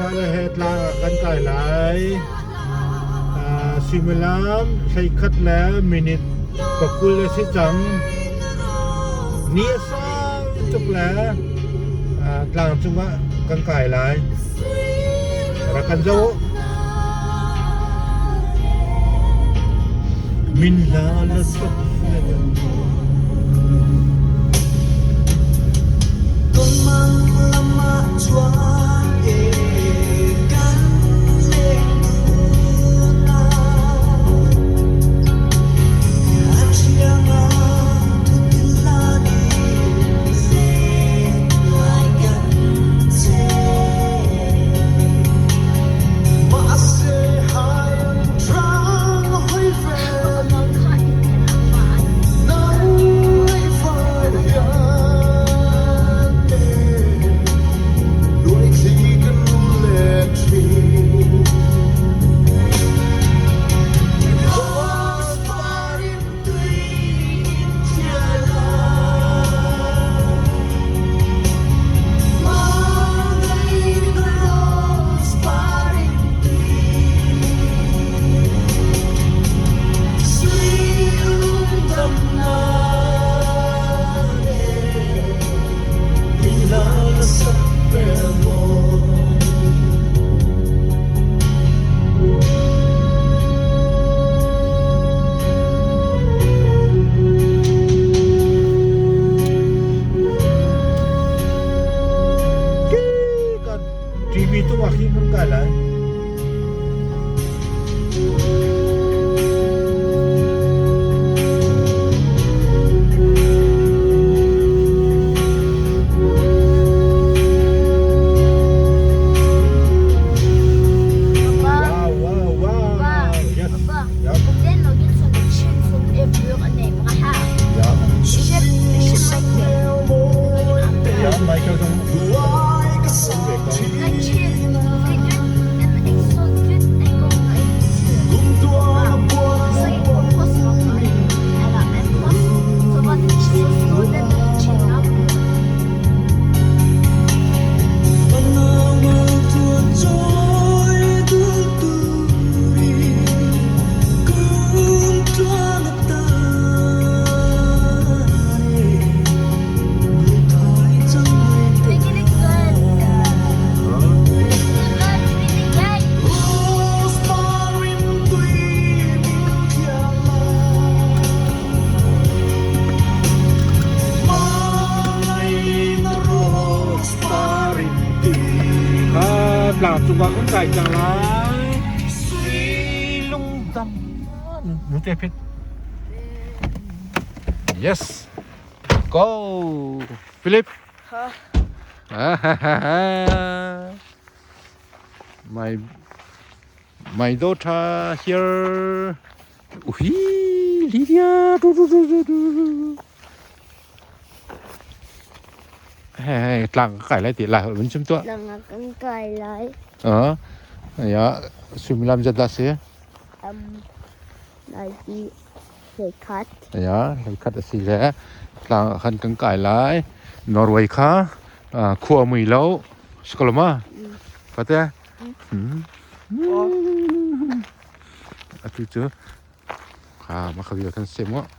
Fale he tlang ah kan kai lai. Suimilam 11 le minute 20 a si cang. Ni a sang tuk le tlang cungah kan kai lai. Rak kan zoh u. Min hla la sak TV tung ah khin kan kai lai. Papa, Wow, wow, wow. Papa, Yes. Papa. Ja. Op den nog iets van de chin van de nee, maar haar. Ja. Shit, shit, Ja, Michael zong um ve ko. Like chin, en ik zo dit en kom Så var det så stod den chin up. Tlang cungah kan kai cang lai. Sui lungdam. Nu te phet. Yes. Go. Philip. My my daughter here. Uhi, Lydia. Du, du, du, du, du. Hey, tlang ka kai lai ti lai holh chim tuah. Tlang kan kai lai. Ya, suimilam zat dah si? Lai ti 11. Ya, 11 a si le tlang khan kan kai lai. Norway kha khua mui lo. Skoloma. Fate. Atu cu kha ma kha kan se mo.